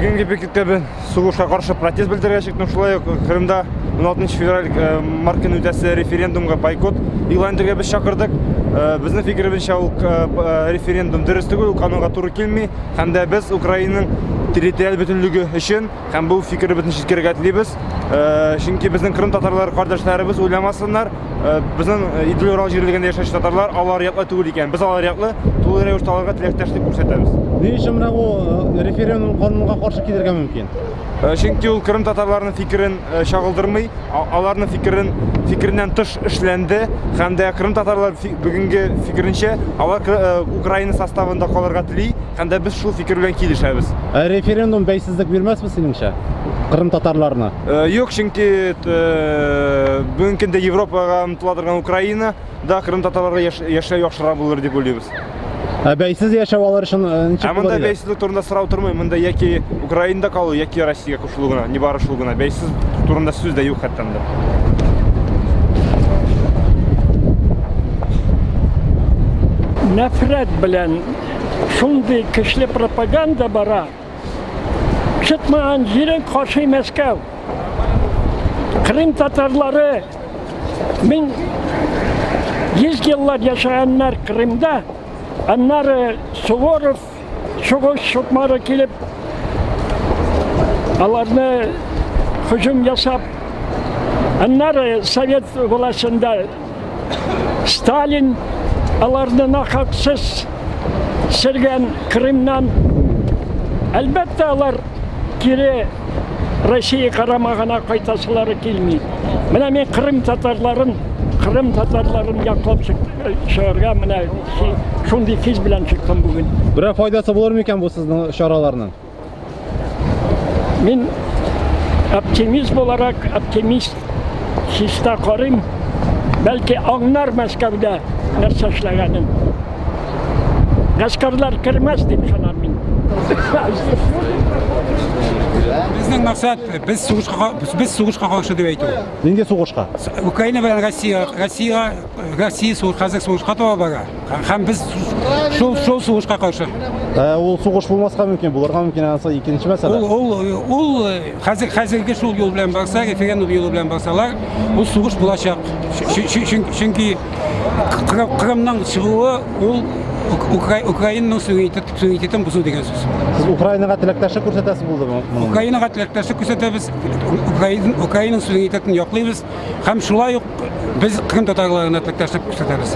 Бүгенге пикетта без сугышка каршы протест белдерергә чыктым. Шулай ук Крымда 16 февраль март көне үтәсе референдумга бойкот игълан итәргә без чакырдык. Безнең фикеребезчә, ул референдум дөрес түгел, ул канунга туры килми. Һәм дә без Украинаның территориаль бөтенлеге өчен һәм бу фикеребезне җиткерергә телибез. Чөнки безнең Крым татарлары кардәшләребез уйламасыннар, безнең Идел-Урал җирлегендә яшәүче татарлар алар яклы түгел икән. Без алар яклы, тулы рәвештә аларга теләктәшлек күрсәтәбез. Ни өчен менә бу референдум канунга каршы килергә мөмкин? Чөнки ул Крым татарларының фикерен чагылдырмый, аларның фикерен фикереннән тыш эшләнде һәм дә Крым татарлар бүгенге фикеренчә алар Украина составында калырга тели һәм дә без шул фикер белән килешәбез. Ә референдум бәйсезлек бирмәсме синеңчә? Кырым татарларына? Юк, чөнки бүгенге көндә Европага омтыла торган Украина да Кырым татарларга яшәү яхшырак булыр дип уйлыйбыз. Ә бәйсез яшәү алар өчен ничек Ә монда бәйсезлек турында сорау тормый. Монда яки Украинада калу, яки Россиягә кушылу гына, нибары шул гына. Бәйсез турында сүз дә юк хәтта монда. Нәфрәт белән шундый көчле пропаганда бара. Чыкмаган җирең каршы Мәскәү. Крым татарлары мең йөз еллар яшәгәннәр Крымда. Аннары Суворов сугыш чукмары килеп аларны һөҗүм ясап, аннары Совет властенда Сталин аларны нахаксыз сөргән Крымнан. Әлбәттә, алар кире Россия карамагына кайтасылары килми. Менә мин Крым татарларын, Крым татарларын яклап чыгарга менә шундый хис белән чыктым бүген. Берәр файдасы булыр микән бу сезнең чараларның? Мин оптимист буларак, оптимист хистә карыйм. Бәлки аңнар Мәскәүдә нәрсә эшләгәнен. Гаскәрләр кермәс дип ышанам мин. Безнең максат без сугышка без сугышка каршы дип әйтү. Нинди сугышка? Украина белән Россия, Россия, Россия сугыш хәзер сугышка таба бара. Һәм без шул шул сугышка каршы. Ә, ул сугыш булмаска мөмкин, булырга мөмкин, анысы икенче мәсьәлә. Ул ул ул хәзер хәзерге шул юл белән барса, референдум юлы белән барсалар, ул сугыш булачак. Чөнки Кырымның чыгуы ул Украинаның суверенитетын бозу дигән сүз. Сез Украинага теләктәшлек күрсәтәсез булдымы? Украинага теләктәшлек күрсәтәбез, Украинаның суверенитетын яклыйбыз һәм шулай ук без Кырым татарларына теләктәшлек күрсәтәбез.